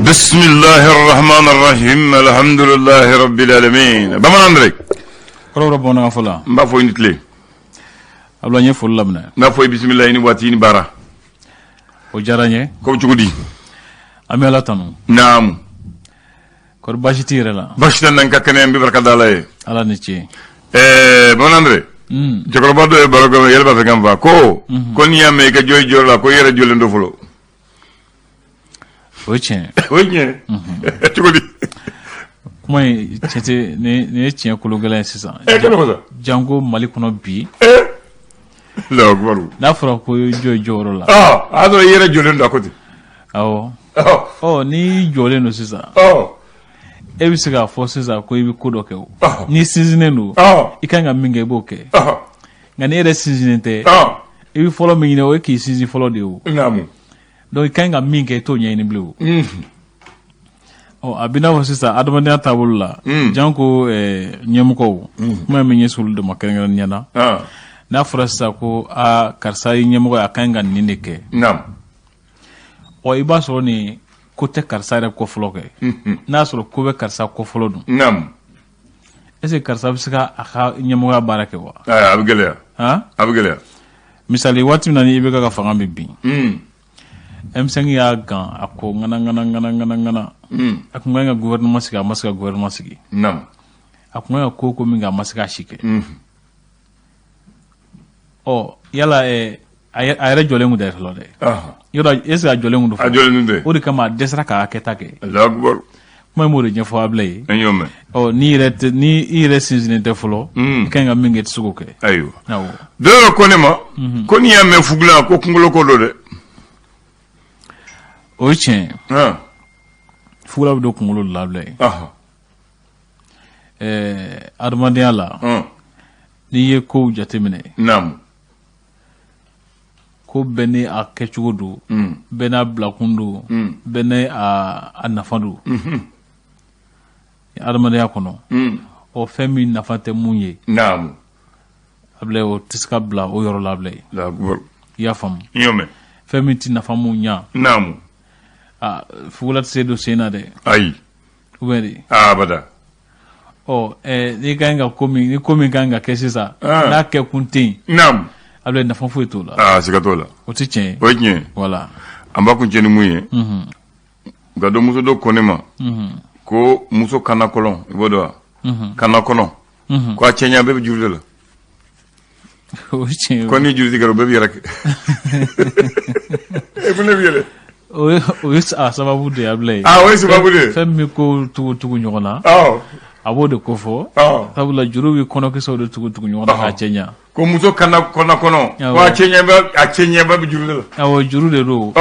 Bisimilahi rahmani rahim alhamdulilahi rabbil alamin bamanan Andre kɔrɔbɔrɔ bamanankan fɔ la n b'a fɔ i ni tile Abulayi n ye foli laminɛ n b'a fɔ i bisimila i ni waati i ni baara o diyara n ye ko bɛ cogo di an bɛ Ala tanu naamu kɔri baasi t'i yɛrɛ la baasi tɛ n na n ka kɛnɛ n bɛ barika da Ala ye Ala ni ce ɛɛ bamanan Andre cɛkɔrɔba dɔ ye baro kɛ yɛlɛ b'a fɛ ka n fa ko ko n'i y'a mɛn i ka jɔ i jɔyɔrɔ la ko i yɛrɛ jɔlen don fɔlɔ o ye tiɲɛ o ye tiɲɛ cogo di kuma in tiɲɛ tɛ nin ye tiɲɛ kologɛlɛn ye sisan ɛ kɛnɛ ko sa janko Mali kɔnɔ bi Allahu akbar n'a fɔra ko i jɔ i jɔyɔrɔ la aa a y'a sɔrɔ i yɛrɛ jɔlen don a ko ten awɔ ɔ n'i jɔlen don sisan e bɛ se k'a fɔ sisan ko i bɛ ko dɔ kɛ o n'i sinsinnen don i kan ka min kɛ i b'o kɛ nka n'i yɛrɛ sinsinnen tɛ i bɛ fɔlɔ min ɲini o ye k'i sinsin fɔlɔ de ye o donc i kan ka min kɛ i t'o ɲɛɲini bilen o ɔ a bɛ n'a fɔ sisan adamadenya taabolo la janko ɲɛmɔgɔw kuma in bɛ ɲɛsin olu de ma kɛrɛnkɛrɛnnenya na n'a fɔra sisan ko aa karisa ye ɲɛmɔgɔ ye a kan ka nin de kɛ ɔ i b'a sɔrɔ nin ko tɛ karisa yɛrɛ kɔ fɔlɔ kɛ n'a y'a sɔrɔ ko bɛ karisa kɔ fɔlɔ dun est ce que karisa bɛ se ka a ka ɲɛmɔgɔya baara kɛ wa a bɛ gɛlɛya a bɛ gɛlɛya misali waati min na ni IBK ka fanga bɛ bin M5 y'a gan a ko ŋana ŋana ŋana ŋana ŋana a tun kan ka gouvernement sigi a ma se ka gouvernement sigi a tun kan ka ko ko min kɛ a ma se k'a si kɛ ɔ yala a yɛrɛ jɔlen tun tɛ fɔlɔ dɛ yɔrɔ est ce que a jɔlen tun don a jɔlen tɛ o de kama a dɛsɛra k'a kɛta kɛ Allahu akbar kuma in b'o de ɲɛfɔ Abulayi ye n y'o mɛn ɔ n'i yɛrɛ tɛ ni i yɛrɛ sinsinnen tɛ fɔlɔ i kan ka min kɛ i tɛ se k'o kɛ ayiwa dɔ yɛrɛ ko ne ma ko n'i y'a mɛn fugulan ko kunkolo ko don dɛ o ye tiɲɛ ye fugulan bɛ don kunkolo de la Abulayi ɛɛ adamadenya la n'i ye kow jateminɛ naamu ko bɛɛ ni a kɛcogo don bɛɛ n'a bilakun don bɛɛ ni a nafa don adamadenya kɔnɔ ɔ fɛn min nafa tɛ mun ye naamu Abulayi o tɛ se ka bila o yɔrɔ la Abulayi i y'a faamu n y'o mɛn fɛn min tɛ nafa mun ɲa naamu aa fugula tɛ se don sen na dɛ ayi ou bien de abada ɔ n'i ka kan ka ko min ni ko min ka kan ka kɛ sisan n'a kɛ kun tɛ yen naamu Abulayi nafa foyi t'o la aa siga t'o la o tɛ tiɲɛ ye o ye tiɲɛ ye voilà an b'a kuncɛ ni mun ye nka dɔ muso dɔ ko ne ma ko muso kana kɔlɔn i b'o dɔn wa kana kɔnɔ ko a cɛɲa bɛɛ bɛ juru de la o ye tiɲɛ ye ko ni juru tigɛra o bɛɛ bɛ yɛrɛ kɛ e ko ne bɛ yɛlɛ o ye a sababu de ye Abulayi ah o ye sababu de ye fɛn min bɛ ko tugu tugu ɲɔgɔn na a b'o de kofɔ sabula juru bɛ kɔnɔkisɛw de tugu tugu ɲɔgɔn na k'a cɛ ɲa ko muso kana kɔnɔ kɔnɔ ko a cɛɲɛba bɛ juru de la awɔ juru de don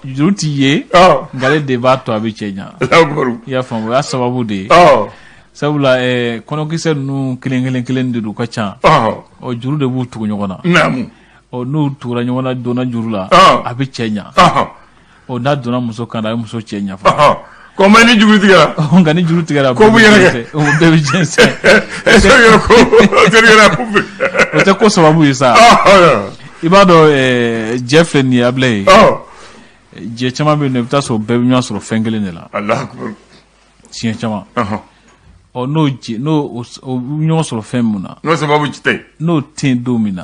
juru ti ye nka ale de b'a to a bɛ cɛ ɲa i y'a faamu o y'a sababu de ye sabula kɔnɔkisɛ ninnu kelen kelen kelen de don ka ca ɔ juru de b'u tugu ɲɔgɔn na naamu ɔ n'u tugura ɲɔgɔn na donna juru la a bɛ cɛ ɲa ɔ n'a donna muso kan na a bɛ muso cɛ ɲa fana ko mais ni juru tigɛra nka ni juru tigɛra ko bɛ yɛrɛkɛ o bɛɛ bɛ jɛnsɛn o tɛ ko sababu ye sa i b'a dɔn jɛ filɛ nin ye Abulayi jɛ caman bɛ yen nɔ i bɛ taa sɔrɔ bɛɛ bɛ ɲɔgɔn sɔrɔ fɛn kelen de la siɲɛ caman ɔ n'o n'o o ɲɔgɔn sɔrɔ fɛn mun na n'o sababu tɛ n'o tɛ yen don min na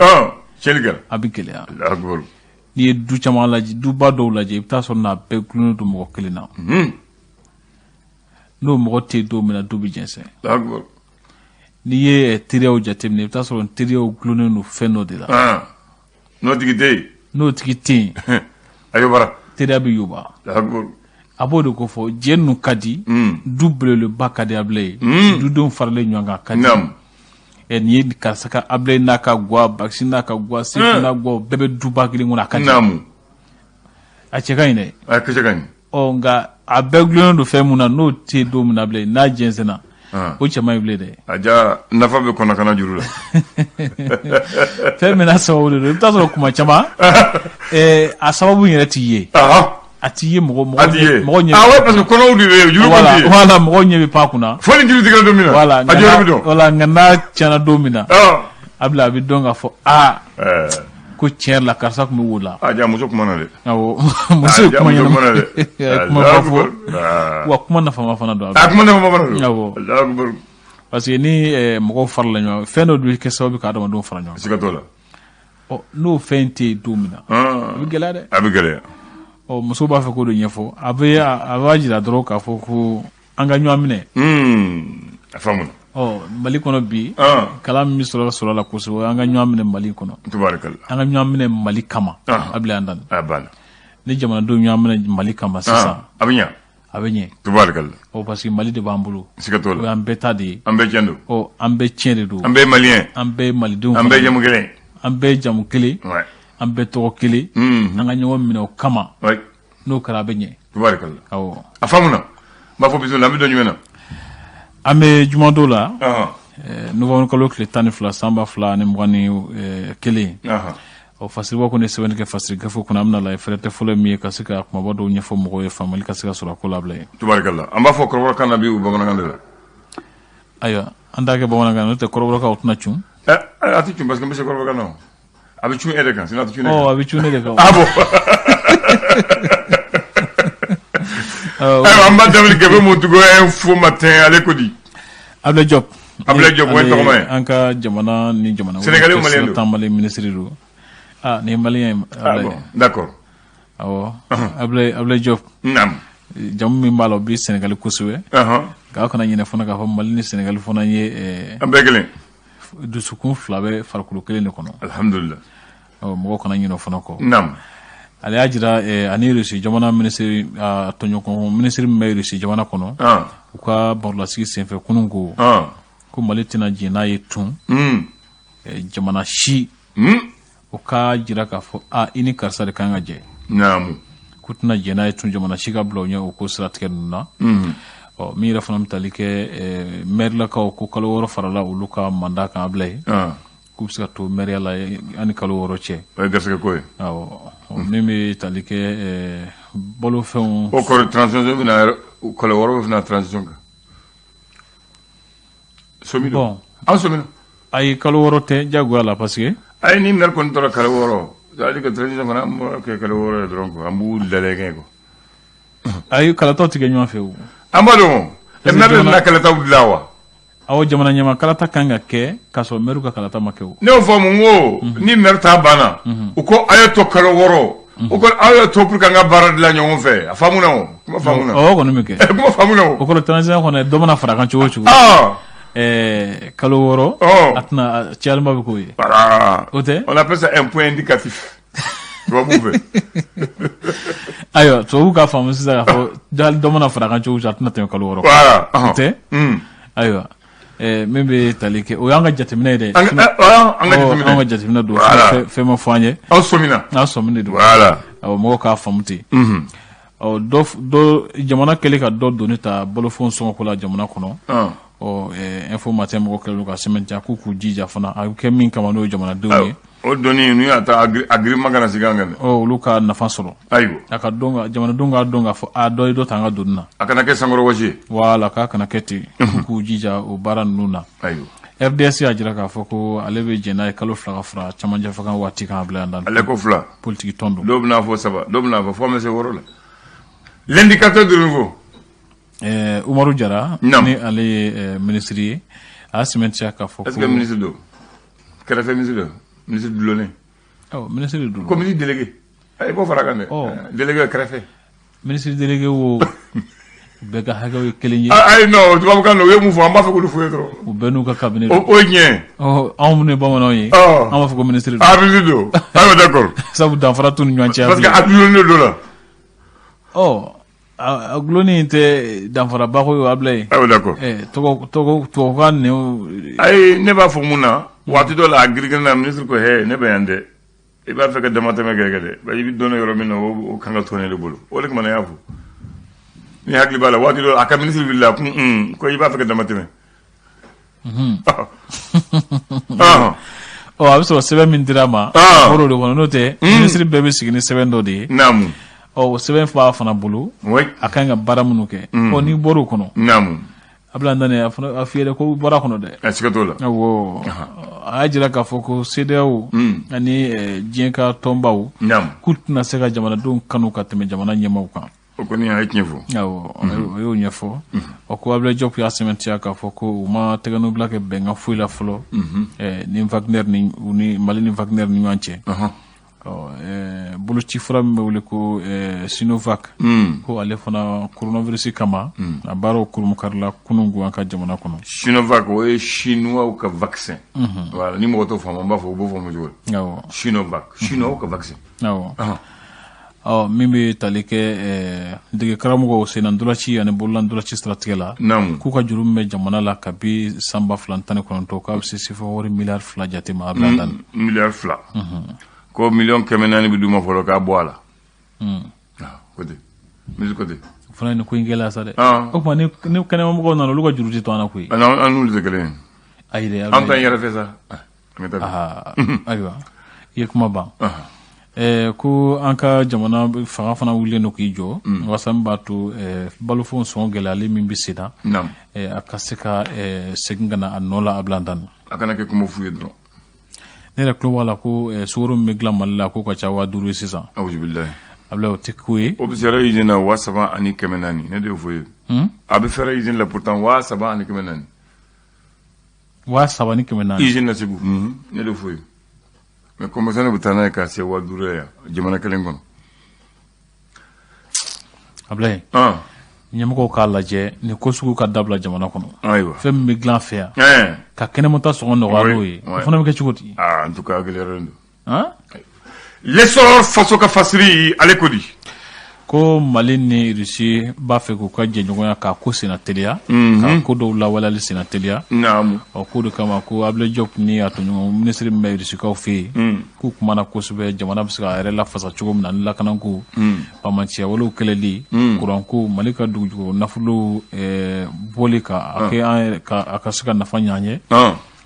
tiɲɛni kɛra a bɛ gɛlɛya n'i ye du caman lajɛ duba dɔw lajɛ i bɛ taa sɔrɔ n'a bɛɛ gulonnen don mɔgɔ kelen na n'o mɔgɔ tɛ yen don min na du bɛ jɛnsɛn n'i ye teriyaw jateminɛ i bɛ taa sɔrɔ teriyaw gulonnen don fɛn dɔ de la n'o tigi tɛ yen n'o tigi tɛ yen a yobara teriya bɛ yoba a b'o de ko fɔ jɛ ninnu ka di du belebeleba ka di Abulayi dudenw faralen ɲɔgɔn kan ka di nin ye karisa ka Abulayi n'a ka gwa Bakisi n'a ka gwa Seku n'a gwa bɛɛ bɛ duba kelen kɔnɔ a ka di a cɛ ka ɲi dɛ a cɛ ka ɲi ɔ nka a bɛɛ gulonnen don fɛn mun na n'o tɛ yen don min na bilen n'a jɛnsɛnna o cɛ man ɲi bilen dɛ a ja nafa bɛ kɔnɔ kana juru la fɛn min n'a sababu de don i bɛ taa sɔrɔ kuma caman a sababu yɛrɛ t'i ye a t'i ye mɔgɔ mɔgɔ mɔgɔ ɲɛ ah ouais parce que kɔnɔw de bɛ yen juru voilà voilà mɔgɔ ɲɛ bɛ pan kunna fo ni juru tigɛra don min na voilà a juru bɛ dɔn voilà nka n'a tiɲɛna don min na a bila a bɛ dɔn k'a fɔ aa. Ko tiɲɛ yɛrɛ la, karisa tun bɛ wo la. A ja muso kumana dɛ. Awɔ, muso ye kuma ɲɛnama, a ye kuma ba fɔ, wa kuma nafama fana don. A kuma nafama fana don. Awɔ. Allahu akbar. Parce que ni mɔgɔw farala ɲɔgɔn, fɛn dɔ bɛ kɛ sababu ka adamadenw fara ɲɔgɔn kan. Siga t'o la. Ɔ, n'o fɛn tɛ yen don min na, a bɛ gɛlɛya dɛ. A bɛ gɛlɛya. Ɔ, muso b'a fɛ k'o de ɲɛfɔ. A b'a jira dɔrɔn k'a fɔ ko an ka ɲɔgɔn minɛ. A faamuna. Ɔ, Mali kɔnɔ bi, kalan min bɛ sɔrɔ ka sɔrɔ a la kosɛbɛ, an ka ɲɔgɔn minɛ Mali kɔnɔ. Tubaarikala. An ka ɲɔgɔn minɛ Mali kama. Abila an dan. A banna. Ni jamanadenw ɲɔgɔn minɛ Mali kama sisan, a bɛ ɲa. A bɛ ɲɛ. Tubaarikala. Ɔ, parce que Mali de b'an bolo. Siga t'o la. O y'an bɛɛ ta de ye. An bɛɛ tiɲɛ don. Ɔ, an bɛɛ tiɲɛ de don. An bɛɛ ye maliyɛn. An bɛɛ ye malidenw. An bɛɛ ye jamu kelen. An bɛɛ ye jamu kelen. An bɛɛ tɔgɔ kelen. An ka ɲɔgɔn minɛ o kama. N'o kɛra, a bɛ ɲɛ. Tubaarikala. Awɔ. A faamuna. N b'a fɔ bisimila, an bɛ don jumɛn na? An bɛ jumadon la, novembre kalo tile 12, san 2021. Ɔ, Fasiriba ko ne sɛbɛnni kɛ Fasiri gafe kɔnɔ, an bɛna la fɛrɛ tɛ fɔlɔ min ye ka se ka kumaba dɔw ɲɛfɔ mɔgɔw ye, faamuyali ka se ka sɔrɔ a ko labila ye. Tubaarikala. An b'a fɔ kɔrɔbɔrɔkan na bi ou bamanankan de la? Ayiwa, an t'a kɛ bamanankan, n'o tɛ kɔrɔbɔrɔkaw tɛna cun. A tɛ cun parce que n bɛ se kɔrɔbɔrɔkan na. A bɛ cun e de kan, sinon a tɛ cun ne kan. Ɔ, a bɛ cun ne de kan. Ah bon. Ayiwa, an b'a daminɛ Gabe Motugo, Info Matin, ale ko di? Ablaye Diop. Ablaye Diop, o ye tɔgɔma ye. An ka jamana ni jamana Sénégalais ou malien don? Taamalen minisiri don. Ah, nin ye malien ye. Ah bon, d'accord. Awɔ, Ablaye Diop. Naam. Jamu min b'a la, o bɛ Sénégal kosɛbɛ. Nka aw kana ɲinɛ fana k'a fɔ Mali ni Sénégal fana ye an bɛɛ kelen. Dusukun fila bɛ farikolo kelen de kɔnɔ. Alhamdulillah. Ɔ, mɔgɔw kana ɲinɛ o fana kɔ. Naam. Ale y'a jira ani Russie jamana minisiri, tɔɲɔgɔn minisiri min bɛ Russie jamana kɔnɔ, u ka barolasigi senfɛ kunun, ko Mali tɛna jɛn n'a ye tun, jamana si o k'a jira k'a fɔ a i ni karisa de kan ka jɛ. Naamu. K'u tɛna jɛn n'a ye tun, jamana si ka bila u ɲɛ o ko siratigɛ ninnu na. Ɔ, min yɛrɛ fana bɛ tali kɛ mɛrilakaw, ko kalo 6 farala olu ka mandat kan, a bila yen, k'u bɛ se ka to mɛriya la ani kalo 6 cɛ. O ye garisɛgɛ ko ye. Awɔ, min bɛ tali kɛ balofɛnw. O kɔrɔ, transition bɛna, kalo 6 bɛ fana transition kan. Somi don. An sɔmina. Ayi, kalo 6 tɛ jagoya la, parce que. Ayi, ni maire kɔni tora kalo 6, c'est à dire que transition kɔni, an b'a kɛ kalo 6 ye dɔrɔn quoi, an b'u lajɛ quoi. Ayi, kalataw tɛ kɛ ɲɔgɔn fɛ o. An b'a dɔn o. Maire bɛna kalataw dilan wa? Awɔ, jamana ɲɛmaa kalata kan ka kɛ k'a sɔrɔ maire ka kalata ma kɛ o. Ne y'o fɔ mun ko ni maire ta banna, u ko a ye to kalo 6, o ko aw ye to pour que an ka baara dilan ɲɔgɔn fɛ. A faamuna o kuma faamuna. Ɔ, o kɔni bɛ kɛ. Kuma faamuna o. O kɔrɔ, transition kɔnɔ, dɔ mana fara a kan cogo o cogo, kalo 6, a tɛna cayalenba bɛ k'o ye. Voilà. O tɛ. On appelle ça un point indicatif tubabu fɛ. Ayiwa, tubabu k'a faamu sisan k'a fɔ hali dɔ mana fara a kan cogo o cogo, a tɛna tɛmɛ kalo 6. Voilà. O tɛ. Ayiwa, min bɛ tali kɛ, o y'an ka jateminɛ ye dɛ. An ka jateminɛ. An ka jateminɛ don. Fɛn ma fɔ an ye. Aw sɔmina. An sɔmin de don. Voilà. Awɔ, mɔgɔw k'a faamu ten. Ɔ, dɔ jamana kɛlen ka dɔ doni ta balofɛnw sɔngɔko la jamana kɔnɔ. Ɔ, Info Matin mɔgɔw kɛlen don ka sɛmɛntiya k'u k'u jija fana, a bɛ kɛ min kama, n'o ye jamanadenw ye. O doni n'u y'a ta, a girinma kana sigi an kan dɛ. Ɔ, olu ka nafa sɔrɔ. Ayiwa. A ka dɔn ka jamanadenw k'a dɔn k'a fɔ a dɔ ye dɔ ta an ka doni na. A kana kɛ sankɔrɔ wɔsi ye. Wala, k'a kana kɛ ten, k'u k'u jija o baara ninnu na. Ayiwa. RDS y'a jira k'a fɔ ko ale bɛ jɛn n'a ye kalo 2 ka fara camancɛ fanga waati kan, a bila yan. Ale ko 2. Politiki tɔn don. Dɔw bɛna fɔ 3, dɔw bɛna fɔ fo an bɛ se 6 la. L'indicateur de nouveau. Umaru Jara, ni ale ye minisiri ye, a y'a sɛmɛntiya k'a fɔ ko. Est ce que ministre don? Kɛrɛfɛ ministre don, ministre dulonnen. Ɔ, ministre don. Ko ministre délégué. I b'o fara a kan dɛ. Délégué kɛrɛfɛ. Ministre délégué wo, bɛɛ ka hakɛw ye kelen ye. Ayi, non, tubabukan na u ye mun fɔ, an b'a fɔ k'olu f'u ye dɔrɔn. U bɛɛ n'u ka cabinet. O ye tiɲɛ. Ɔ, anw minnu ye bamananw ye, an b'a fɔ ko ministre don. Ah, ministre don. Ayiwa, d'accord. Sabu danfara t'u ni ɲɔgɔn cɛ. Parce que a dulonnen don la. Ɔ, a gulonnen tɛ danfaraba ko ye, o Abulaye. Ayiwa, d'accord. Tɔgɔ tɔgɔ tubabukan ninnu. Ayi, ne b'a fɔ mun na, waati dɔ la a girigirina, ministre ko hɛ, ne bɛ yan dɛ. I b'a fɛ ka damatɛmɛ kɛ dɛ, i bɛ dɔn yɔrɔ min na, o kan ka to ne de bolo. O de kama ne y'a fɔ, ni hakili b'a la, waati dɔ a ka ministre wulila kun ko i b'a fɛ ka damatɛmɛ. Ɔ, a bɛ sɔrɔ sɛbɛn min dira a ma, a bɔr'o de kɔnɔ, n'o tɛ ministre bɛɛ bɛ sigi ni sɛbɛn dɔ de ye. Naamu. Ɔ, o sɛbɛn b'a fana bolo, a kan ka baara minnu kɛ. Ɔ, n'i bɔr'o kɔnɔ. Naamu. Abulaye Dane, a fana a f'i ye dɛ ko bɔra kɔnɔ dɛ. A siga t'o la. Awɔ. A y'a jira k'a fɔ ko CEDEAO ani diɲɛ ka tɔnbaw k'u tɛna se ka jamanadenw kanu ka tɛmɛ jamana ɲɛmaaw kan. O kɔni a ye tiɲɛ fɔ. Awɔ, o y'o ɲɛfɔ. Ɔ, ko Abdoulaye Diop y'a sɛmɛntiya k'a fɔ ko u ma tɛgɛnɔbila kɛ bɛnkan foyi la fɔlɔ ni Wagner ni u ni Mali ni Wagner ni ɲɔgɔn cɛ. Ɔ, boloci fura min bɛ wele ko Sinovac, ko ale fana, coronavirus kama, a baaraw kurunbonkarila kunungo an ka jamana kɔnɔ. Sinovac, o ye chinois ka vaccin. Voilà, ni mɔgɔ t'o faamu, an b'a fɔ u b'o faamu cogo di? Sinovac, chinois ka vaccin. Awɔ. Ɔ, min bɛ tali kɛ dege karamɔgɔw senna ntolaci ani bolola ntolaci siratigɛ la, k'u ka juru min bɛ jamana la kabi san 2019, k'a bɛ se sefa wari miliyari 2 jate ma, a bila dan. Miliyari 2, ko miliyɔn 400 bɛ d'u ma fɔlɔ k'a bɔ a la. Ko ten, misi ko ten. O fana ye nin ko in gɛlɛya sa dɛ. O tuma ni kɛnɛmamɔgɔw nana, olu ka juru tɛ to an na koyi. An n'olu tɛ kelen ye. Ayi dɛ. An t'an yɛrɛ fɛ sa, an ka taa. Ayiwa, i ye kuma ban. Ko an ka jamana fanga fana wulilen don k'i jɔ walasa min b'a to balofɛnw sɔngɔ gɛlɛyali min bɛ sen na, a ka se ka segin ka na a nɔ la, a bila dan. A kana kɛ kuma fu ye dɔrɔn. Ne yɛrɛ tulo b'a la ko sukaro min bɛ dilan Mali la, k'o ka ca 5000 ye sisan. Awuzubilayi. Abulaye, o tɛ ko ye. O bɛ feere usine na 3400, ne de y'o fɔ ye. A bɛ feere usine la pourtant 3400. 3400. Usine na Segu, ne de y'o fɔ ye. Mais commerçant bɛ taa n'a ye k'a se 5000 yan jamana kelen kɔnɔ. Abulaye, ɲɛmɔgɔw k'a lajɛ nin ko sugu ka dabila jamana kɔnɔ. Ayiwa. Fɛn min bɛ dilan fɛ yan, ka kɛnɛmata sɔngɔ nɔgɔya n'o ye, o fana bɛ kɛ cogo di? Aa, en tout cas, a gɛlɛyalen don. L'essor faso ka fasiri, ale ko di? Ko Mali ni Russie b'a fɛ k'u ka jɛɲɔgɔnya k'a ko senna teliya, ka ko dɔw lawaleyali senna teliya. Ɔ, k'o de kama ko Abdoulaye Diop ni a tɔɲɔgɔn minisiri min bɛ Rusikaw fɛ yen, k'u kumana kosɛbɛ jamana bɛ se k'a yɛrɛ lafasa cogo min na ni lakanako, banbaanciya walew kɛlɛli, kuranko, Mali ka dugujukɔrɔ nafolo bɔli ka a kɛ an yɛrɛ ka a ka se ka nafa ɲɛ an ye,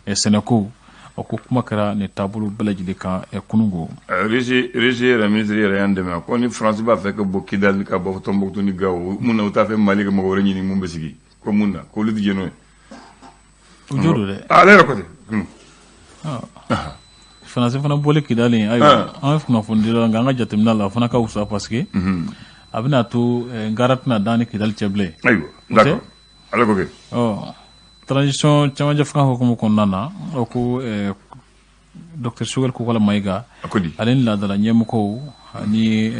sɛnɛko. Ɔ, ko kuma kɛra nin taabolo bɛɛ lajɛlen kan kunungo. Russie yɛrɛ ministre yɛrɛ y'an dɛmɛ ko ni France b'a fɛ ka bɔ Kidali, ka bɔ Tombouctou ni Gao, mun na u t'a fɛ Mali ka mɔgɔ wɛrɛ ɲini mun bɛ sigi ko mun na k'olu tɛ jɛn n'o ye? O jo don dɛ. Ale yɛrɛ ko ten. Faransi fana bɔli Kidali, ayiwa, an ye kunnafoni di la, nka an ka jateminɛ la, o fana ka wusa parce que a bɛna to ngara tɛna dan ni Kidali cɛ bilen. Ayiwa, d'accord, ale ko kɛ. Ɔ, transition cɛmancɛ fanga hukumu kɔnɔna na, o ko docteur Choguel Kokalla Maïga, A ko di? ale ni laadala ɲɛmɔgɔw ani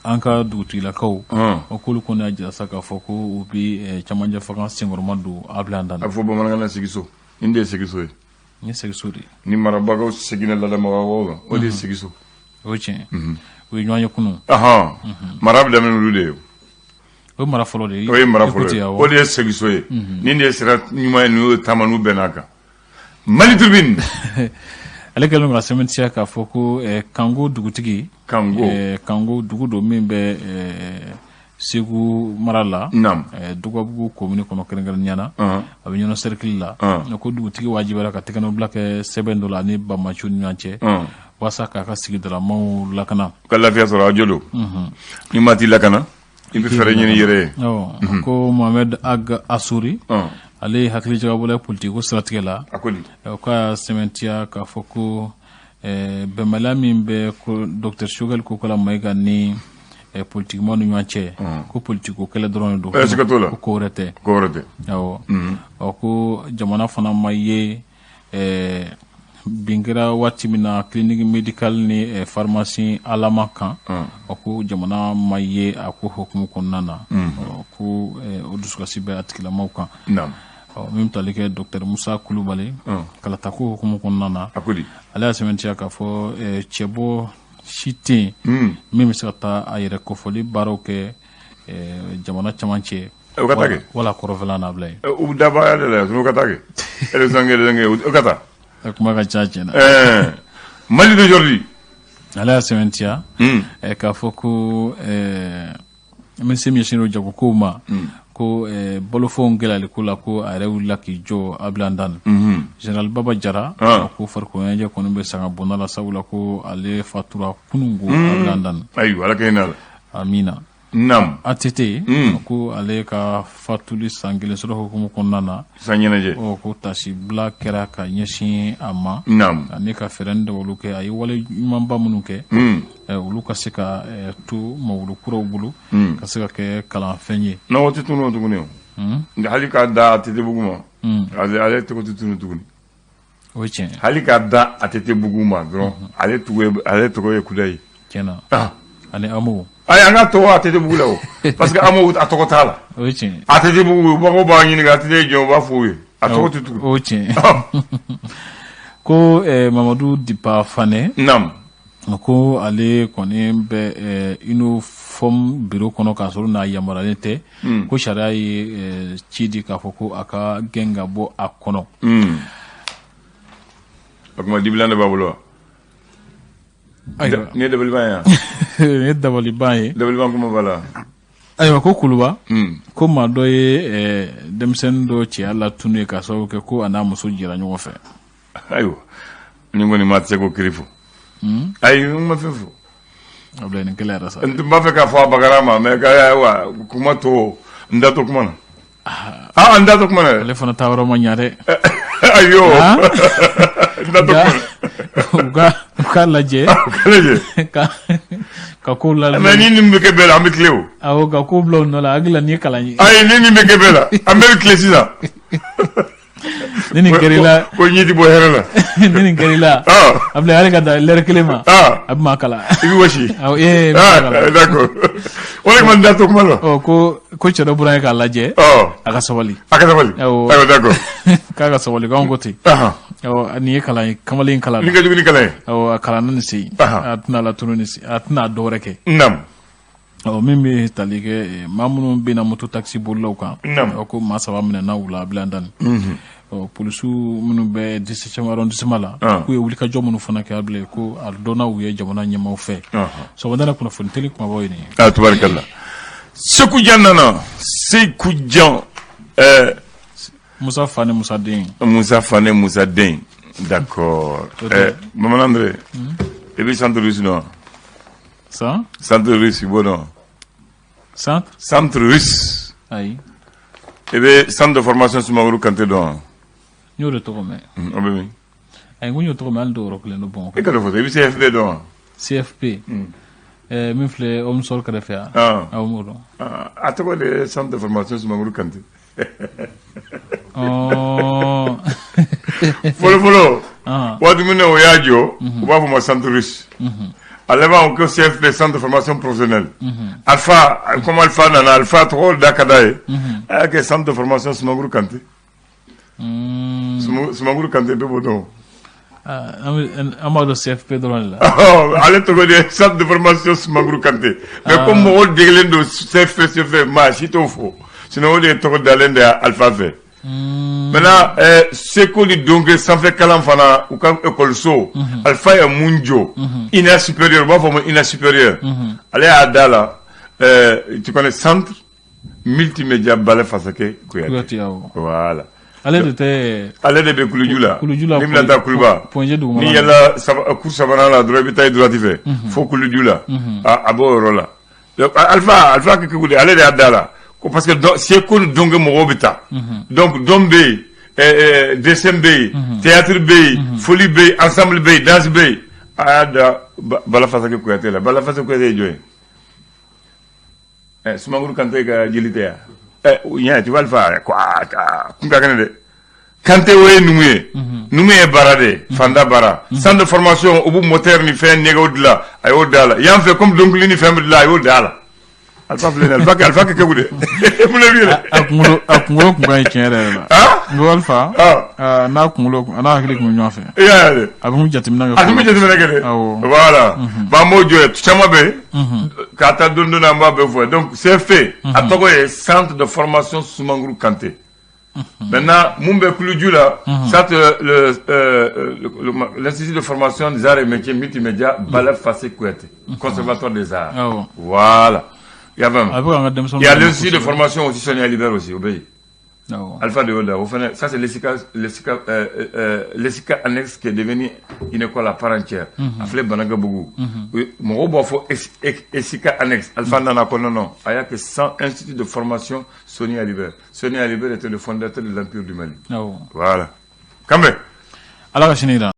an ka dugutigilakaw, o k'olu kɔni y'a jira sa k'a fɔ ko u bi cɛmancɛ fanga senkɔrɔma don a bila dan. A bɛ fɔ bamanankan na sigiso, nin de ye sigiso ye. Nin ye segiso de ye. Ni marabagaw seginna ladamagaw kan, o de ye sigiso. O ye tiɲɛ, u ye ɲɔgɔn ye kunun. Mara bɛ daminɛ olu de ye. O ye mara fɔlɔ de ye. O ye mara fɔlɔ ye, o de ye segiso ye. Nin de ye sira ɲuman ye, n'u ye taama n'u bɛn'a kan. Mali Tribune. Ale kɛlen don ka sɛmɛntiya k'a fɔ ko Kango dugutigi. Kango. Kango dugu don min bɛ Segu mara la. Dugabugu commune kɔnɔ kɛrɛnkɛrɛnnenya na. A bɛ Ɲɔnɔ cercle la. Ko dugutigi wajibiyara ka tɛgɛnɔbila kɛ sɛbɛn dɔ la ani banbaanciw ni ɲɔgɔn cɛ, walasa k'a ka sigidalamaw lakana. Ka lafiya sɔrɔ, a jo don. Ni maa t'i lakana, i bɛ fɛɛrɛ ɲini i yɛrɛ ye. Ko Mohamed Ag Assouri, ale ye hakili jagabɔla ye politiki ko siratigɛ la. A ko di? K'a sɛmɛntiya k'a fɔ ko bɛnbaliya min bɛ ko docteur Choguel Kokalla Maïga ni politikimaaw ni ɲɔgɔn cɛ, ko politiko kɛlɛ dɔrɔn de don. Siga t'o la. Ko ko wɛrɛ tɛ. Ko wɛrɛ tɛ. Awɔ. Ɔ, ko jamana fana ma ye bin kɛra waati min na clinique médicale ni pharmacie Alama kan, ɔ, ko jamana ma ye a ko hukumu kɔnɔna na. Ɔ, ko o dusukasi bɛ a tigilamaw kan. Ɔ, min bɛ tali kɛ docteur Musa Kulubali, kalatako hukumu kɔnɔna na, A ko di? ale y'a sɛmɛntiya k'a fɔ cɛbɔ si tɛ yen min bɛ se ka taa a yɛrɛ kofɔli baaraw kɛ jamana camancɛ O ka taa kɛ. wala kɔrɔfɛla na bila yen. U bɛ dabaya de la, u ka taa kɛ élection kɛ, élection kɛ, u ka taa. A kuma ka ca tiɲɛ na. Mali d'aujourd'hui. Ale y'a sɛmɛntiya k'a fɔ ko minisiri min ɲɛsinnen don jagokow ma, ko balofɛnw gɛlɛyali ko la, ko a yɛrɛ wulila k'i jɔ Abilandan. Général Baba Jara, ko farikolo ɲɛnajɛ kɔni bɛ sanga bonda la, sabula ko ale fatura kunungo Abilandan. Ayiwa, Ala ka hinɛ a la. Amina. Naam. ATT ko ale ka fatuli san kelen sɔrɔ hukumu kɔnɔna na. San ɲɛnajɛ. Ɔ ko tasibila kɛra ka ɲɛsin a ma. Naam. Ani ka fɛɛrɛ ni dabaliw kɛ, a ye wale ɲumanba minnu kɛ. Olu ka se ka to mawulu kuraw bolo. Ka se ka kɛ kalanfɛn ye. Non, o tɛ tunu tuguni o. Nka hali k'a da ATT bugu ma. Ale tɔgɔ tɛ tunu tuguni. O ye tiɲɛ. Hali k'a da ATT bugu ma dɔrɔn, ale tɔgɔ ye kudayi. Tiɲɛ na. Ani AMO. Ayi, an ka tɔgɔ ATT bugu la o, parce que AMO a tɔgɔ t'a la. O ye tiɲɛ. ATT bugu, mɔgɔw b'a ɲininka ATT ye jɔn, u b'a fɔ o ye. A tɔgɔ tɛ tugun. O ye tiɲɛ. Ko Mamadu Dipa Fanɛ. Naam. Ko ale kɔni bɛ UNFOM bureau kɔnɔ k'a sɔrɔ n'a yamaruyalen tɛ. Ko sariya ye ci di k'a fɔ ko a ka gɛn ka bɔ a kɔnɔ. O tuma dibilan de b'a bolo wa? Ayiwa. Nin ye dabaliban ye wa? Nin ye dabaliban ye. Dabaliban kuma b'a la. Ayiwa, ko Kuluba. Ko maa dɔ ye denmisɛnnin dɔ cɛya latunu ye k'a sababu kɛ ko a n'a muso jɛra ɲɔgɔn fɛ. Ayiwa, nin kɔni maa tɛ se k'o kiri fɔ. Ayi, n ma fɛn fɔ. Abulayi, nin gɛlɛyara sa. N tun b'a fɛ k'a fɔ a bagara ma, mais ayiwa, kuma to n da to kuma na. Ah, n da to kuma na. Ale fana taa yɔrɔ ma ɲa dɛ. Ayo. N da to kuma na. U k'a lajɛ. U k'a lajɛ. Ka kow la. Mais ni nin bɛ kɛ bɛɛ la, an bɛ tile o. Awɔ, ka kow bila u nɔ la, hakili la nin ye kalan ye. Ayi, ni nin bɛ kɛ bɛɛ la, an bɛɛ bɛ tile sisan. Ni nin kɛr'i la. Ko ɲi ti bɔ hɛrɛ la. Ni nin kɛr'i la. Abulayi, hali ka dan lɛri kelen ma. A bɛ maa kalan. I bɛ wɔsi. Awɔ, ee bɛ maa kalan. D'accord. O de kama n da to kuma la. Ɔ ko cɛ dɔ bɔra yen k'a lajɛ. A ka sabali. A ka sabali. Awɔ. Ayiwa, d'accord. K'a ka sabali, k'anw ko ten. Awɔ, nin ye kalan ye, kamalen kalan. Nin ka jugu ni kalan ye. Awɔ, a kalanna nin sen. A tɛna latunu nin sen, a tɛna dɔ wɛrɛ kɛ. Naam. Ɔ min bɛ tali kɛ maa minnu bɛ na moto taxi bolilaw kan. Naam. Ko maa 3 minɛna u la Abulayi Dani. Ɔ polisiw minnu bɛ 17e arrondissement la. K'u ye wulikajɔ minnu fana kɛ Abulayi, ko a dɔnna u ye jamana ɲɛmaaw fɛ. Sɔgɔmada in kunnafoni teli kumabaw ye nin ye. Ah, tubarikalla. Seku Jan nana. Seku Jan. Musa fa ni Musa den. Musa fa ni Musa den. D'accord. Maman André. I bɛ centre russe dɔn? San? Centre russe, i b'o dɔn? Centre? Centre russe. Ayi. I bɛ centre de formation Sumaworo Kante dɔn? N y'o de tɔgɔ mɛn. O bɛ min? Ayi, n ko n y'o tɔgɔ mɛn, hali dɔw yɔrɔ kelen dɔ Bamakɔ. E ka dɔ fɔ, i bɛ CFP dɔn wa? CFP. Min filɛ Omnisports kɛrɛfɛ yan. Awɔ, n b'o dɔn. A tɔgɔ de ye centre de formation Sumaworo Kante. Fɔlɔ fɔlɔ, waati min na o y'a jɔ, u b'a fɔ ma centre russe. A laban ko CFP, centre de formation professionnelle. Alpha, comme Alpha nana, Alpha tɔgɔ da ka d'a ye. A y'a kɛ centre de formation Sumaworo Kante. Sumaworo Kante bɛɛ b'o dɔn. An b'a dɔn CFP dɔrɔn de la. Ale tɔgɔ de ye centre de formation Sumaworo Kante. Mais comme mɔgɔw degelen don CFP CFP, maa si t'o fɔ. Sinon o de ye tɔgɔ dalen de ye Alpha fɛ. Maintenant, seko ni donke sanfɛ kalan fana, u ka école so, Alpha ye mun jɔ? INA supérieur, u b'a fɔ ma INA supérieur. Ale y'a da la, tu connais centre multimédia Bala Faseke Kouyaté. Voilà. Ale de tɛ. Ale de bɛ Kuluju la. Kuluju la. N'i bɛna taa Kuluba. Point G dugumana. N'i yɛlɛla cour sabanan la dɔrɔn, i bɛ taa i droite fɛ. Fo Kuluju la. A b'o yɔrɔ la. Donc Alpha kɛ de, ale de y'a da la. Ko parce que seko ni donke mɔgɔw bɛ taa. Donc dɔn bɛ yen, dessin bɛ yen, théâtre bɛ yen, folie bɛ yen, ensemble bɛ yen, danse bɛ yen. A y'a da Bala Faseke Kouyaté la. Bala Faseke Kouyaté ye jɔn ye? Sumaworo Kante ka jeli tɛ yan. Ɲɛ tu vas le faire quoi, kun ka kɛnɛ dɛ. Kante o ye numu ye. Numu ye baara de ye, fanda baara. Centre de formation, u b'u moteur ni fɛn nɛgɛw dilan, a y'o da la. Yan fɛ, comme dɔnkili ni fɛn bɛ dilan, a y'o da la. Alpha filɛ nin ye, Alpha kɛ kɛku de. Mun de b'i yɛrɛ? A kunkolo kun ka ɲi tiɲɛ yɛrɛ yɛrɛ la. N ko Alpha. N'a kunkolo a n'a hakili kun bɛ ɲɔgɔn fɛ. I y'a ye dɛ. A bɛ jateminɛ kɛ. A tun bɛ jateminɛ kɛ dɛ. Awɔ. Voilà. Bon, an b'o jɔ ye, caman bɛ yen. K'a ta don don, an b'a bɛɛ fɔ. Donc CFP, a tɔgɔ ye centre de formation Sumanguru Kante. Maintenant, mun bɛ Kuluju la, ça c'est l'Institut de formation des arts et métiers multimédia Bala Fassé Kouyaté, Conservatoire des arts. Voilà. Il y a même. A bɛ k'an ka denmisɛnninw. Il y a l'Institut de formation aussi Sonia Libert aussi, au pays. Alpha de y'o da o fana. Ça, c'est l'ESICA, l'ESICA, l'ESICA annexe qui est devenu une école à part entière. A filɛ Banankabugu. Mɔgɔw b'a fɔ ESICA annexe. Alpha nana ko non non, a y'a kɛ sans institut de formation Soni Ali Ber. Soni Ali Ber était le fondateur de l'Empire du Mali. Voilà. Kanbɛ. Ala ka sini jira.